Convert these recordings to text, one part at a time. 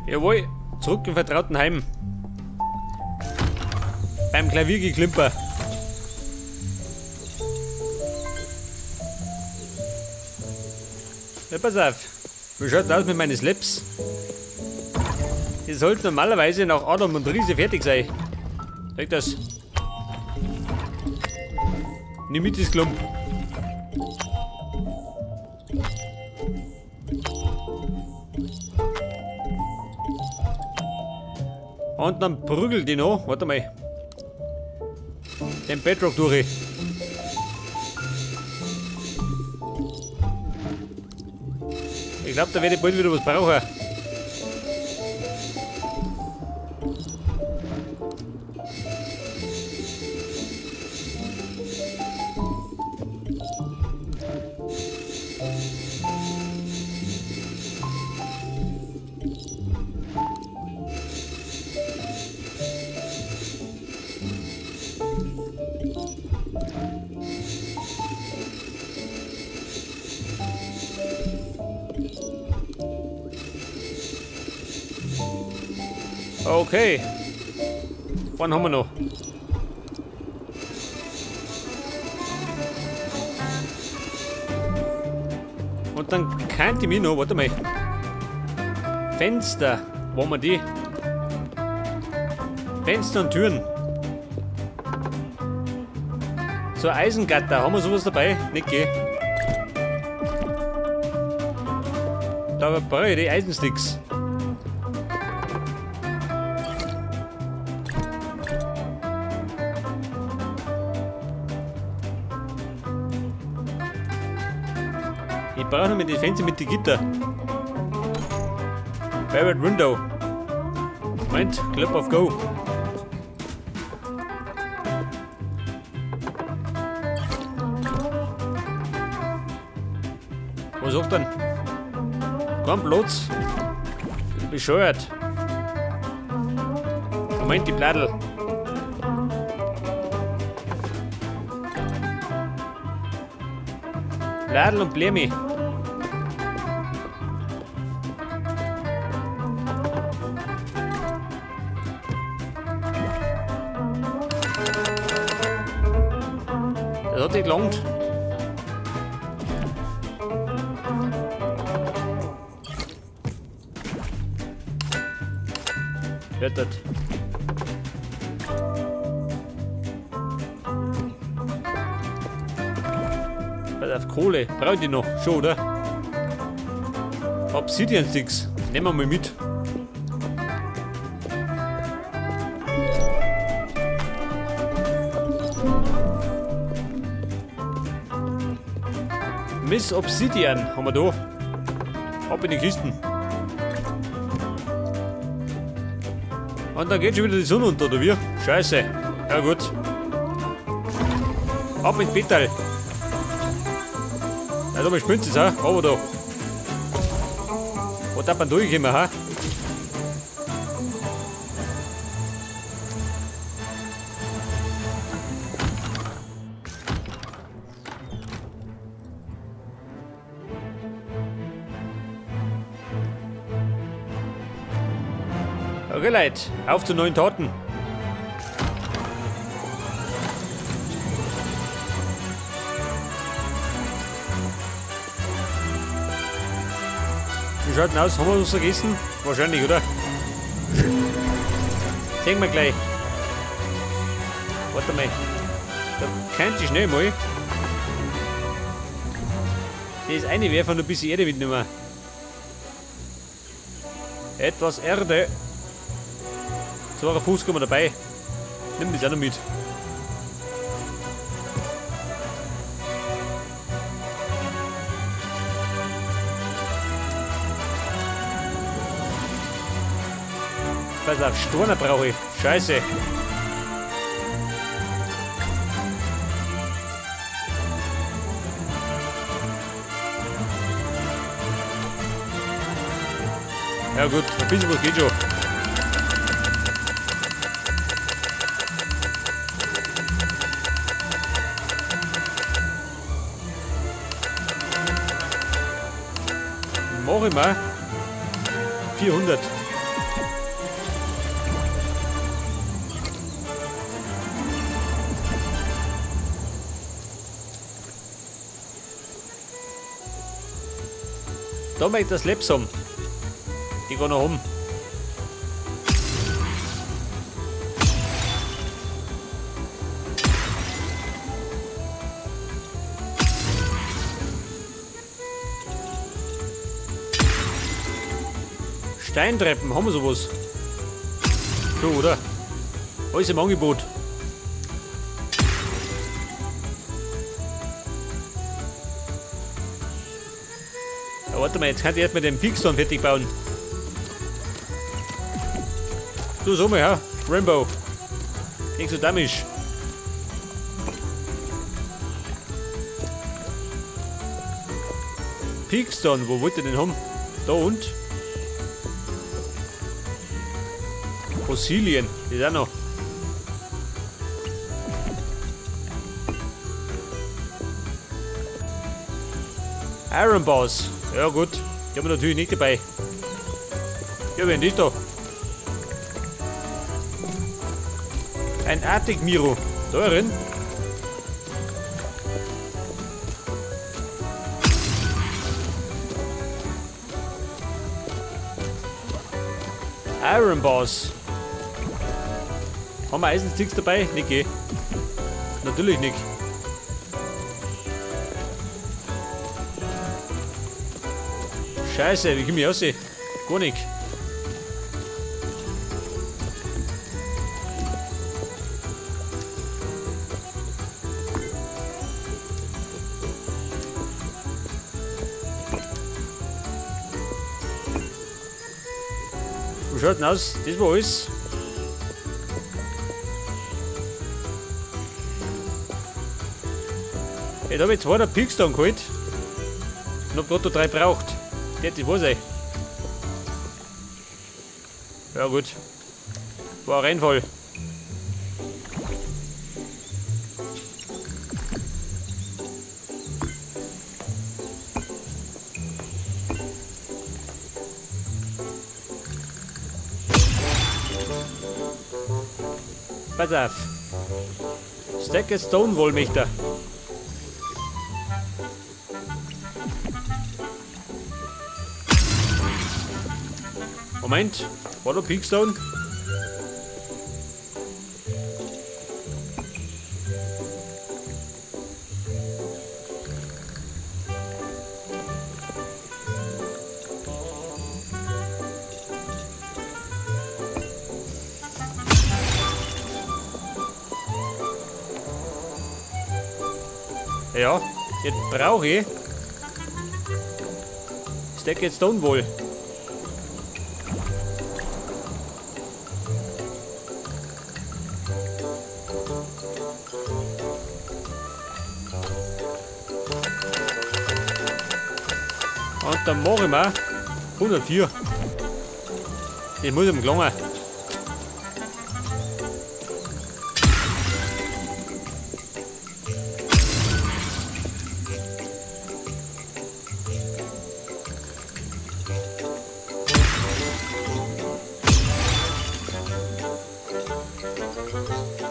Jawohl, zurück im vertrauten Heim. Beim Klaviergeklimper. Ja, pass auf. Wie schaut das aus mit meinen Slaps? Die sollten normalerweise nach Adam und Riese fertig sein. Sag das. Nimm mit das Klump. Und dann prügelt die noch. Warte mal. Den Bedrock durch. Ich glaube, da werde ich bald wieder was brauchen. Okay, einen haben wir noch. Und dann könnte ich mich noch, warte mal. Fenster, wo haben wir die? Fenster und Türen. So Eisengatter, haben wir sowas dabei? Nicht, gell? Da brauche ich die Eisensticks. Ich brauche noch mit den Fenster mit den Gitter. Barrett Window. Moment, Clip of Go. Was sagt denn? Kein Platz. Bin bescheuert. Moment, die Bladel. Bladel und Blämi. Das hat nicht gelangt. Hört das. Pass auf, Kohle. Brauche ich die noch? Schon, oder? Obsidian Sticks. Nehmen wir mal mit. Miss Obsidian haben wir da. Ab in die Kisten. Und dann geht schon wieder die Sonne unter, oder wie? Scheiße. Ja gut. Ab ins Bettal. Ja, da spinnt es, ha? Aber da. Wo darf man durchkommen, ha? Okay, Leute, auf zu neuen Taten. Wie schaut denn aus? Haben wir was vergessen? Wahrscheinlich, oder? Sehen wir gleich. Warte mal. Da könnte ich schnell mal das eine werfen und ein bisschen Erde mitnehmen. Etwas Erde. 52 haben wir dabei. Nimm das auch noch mit. Pass auf, Storner brauche ich. Scheiße. Ja gut, ein bisschen was geht schon. Mach ich mal 400. Da möchte ich das Slaps haben. Die kann noch haben. Steintreppen, haben wir sowas? So, oder? Alles im Angebot. Ja, warte mal, jetzt kann ich erstmal den Peakstone fertig bauen. Du, so mal, ja? Rainbow. Nicht so damisch. Peakstone, wo wollt ihr denn haben? Da und? Fossilien, die ist auch noch. Iron Bars. Ja gut, die haben wir natürlich nicht dabei. Ja, wer ist da? Ein Arctic Miro. Da drin. Iron Bars. Haben wir Eisensticks dabei? Nicht, gell? Natürlich nicht. Scheiße, wie komme ich raus? Gar nicht. Wie schaut denn aus? Das war alles. Jetzt habe ich 200 Peakstone geholt und hab gerade 3 braucht. Der hätte das sein. Ja gut. War ein Reinfall. Pass auf. Stack Stone Wollmächter. Moment, war da Peakstone? Ja, jetzt brauche ich Stack jetzt Stone wohl. Und dann mache ich mal 104. Das muss ihm gelungen.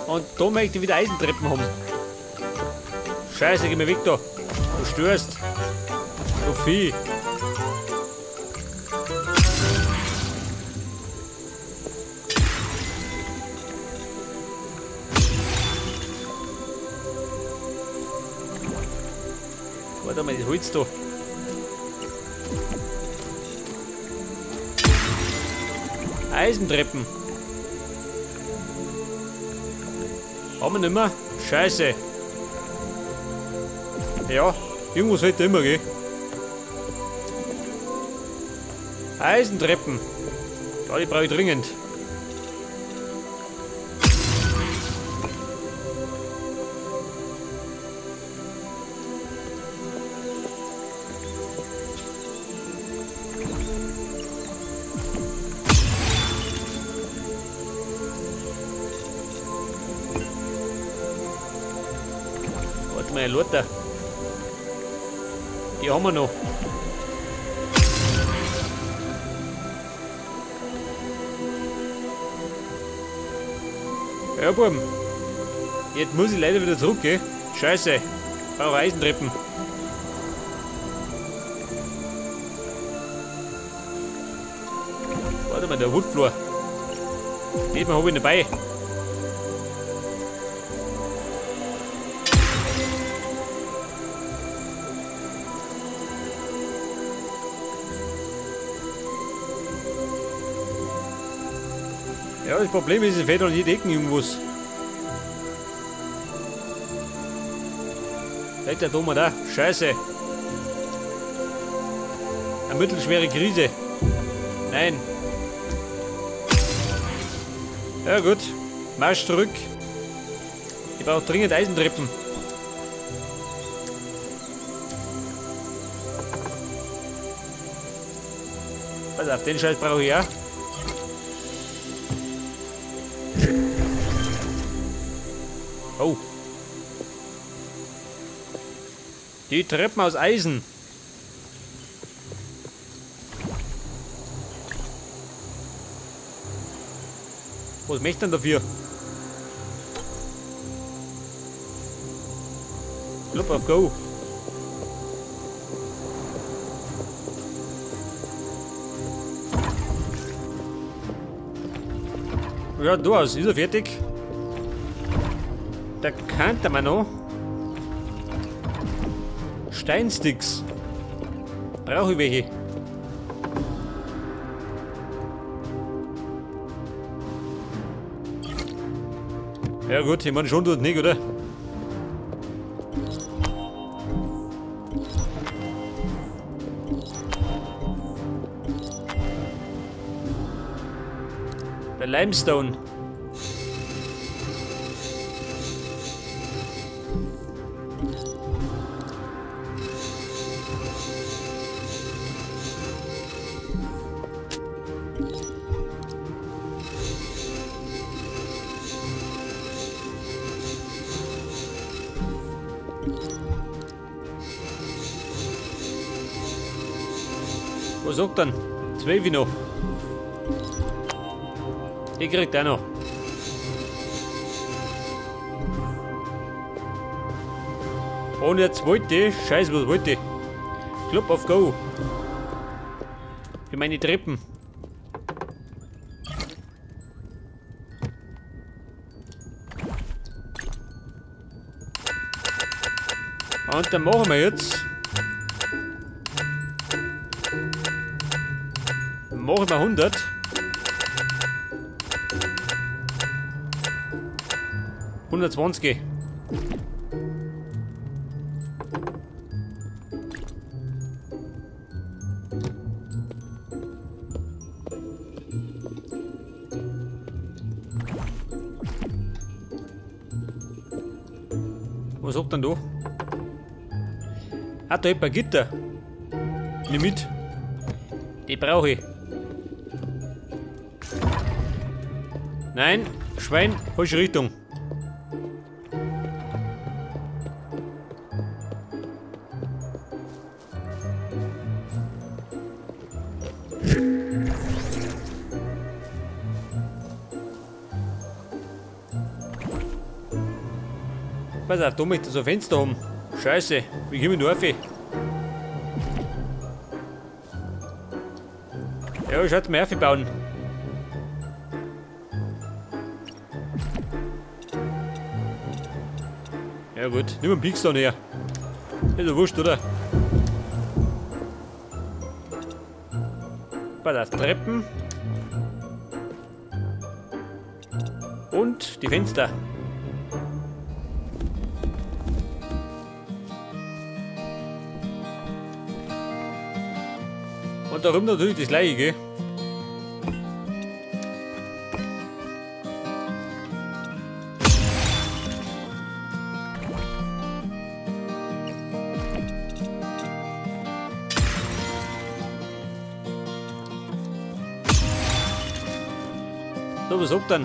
Und da möchte ich wieder Eisentreppen haben. Scheiße, geh mir weg da. Du störst. Du Vieh. Warte mal, das Holz da. Eisentreppen. Haben wir nicht mehr? Scheiße. Ja, irgendwas fehlt da immer, gell? Eisentreppen. Ja, die brauche ich dringend. Warte mal, Lothar. Die haben wir noch. Ja, Buben. Jetzt muss ich leider wieder zurück, gell? Scheiße. Brauche Eisentreppen. Warte mal, der Woodfloor. Den habe ich dabei. Ja, das Problem ist, es fehlt an jeder Ecke irgendwas. Fällt der Thomas da? Scheiße. Eine mittelschwere Krise. Nein. Ja gut. Marsch zurück. Ich brauche dringend Eisentreppen. Pass auf, den Scheiß brauche ich auch. Oh. Die Treppen aus Eisen. Was möchte denn dafür? Club auf Go. Ja, du aus. Ist er fertig? Da könnte man noch. Steinsticks. Brauche ich welche? Ja gut, ich meine schon tut nicht, oder? Der Limestone. Was sagt dann? 12 noch. Die kriegt auch noch. Und jetzt wollte ich. Scheiße, was wollte ich? Club of Go. Für meine Treppen. Und dann machen wir jetzt. Machen wir 100. 120. Was sagt denn da? Ah, da ist ein Gitter. Nimm mit. Die brauche ich. Nein, Schwein, falsche Richtung. Pass auf, da möchte ich so ein Fenster haben. Scheiße, wie komme ich da rauf? Ja, schaut mal auf, bauen. Ja gut, nimm einen Pickstone her. Ist ja wurscht, oder? Pass auf, Treppen. Und die Fenster. Und da drüben natürlich das gleiche, gell? So, was sagt dann?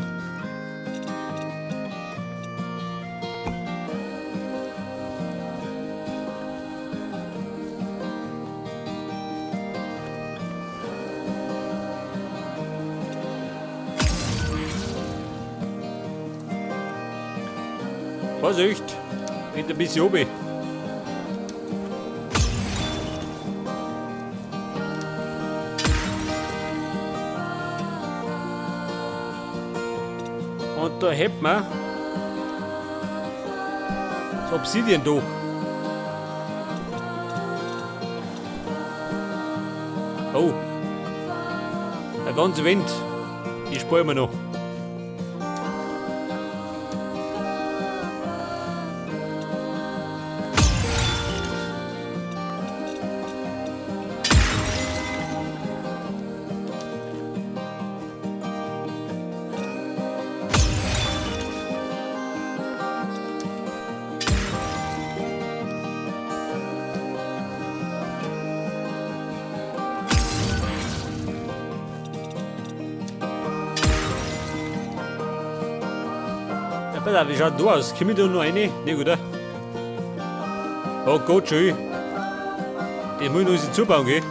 Vorsicht! Geht ein bisschen oben. Und da hätten wir das Obsidian-Dach. Oh. Der ganze Wind. Die spüren wir noch. Pass auf, wie schaut da aus? Komm ich da noch rein? Ne, oder? Oh Gott, schön. Das muss ich noch zubauen, gell?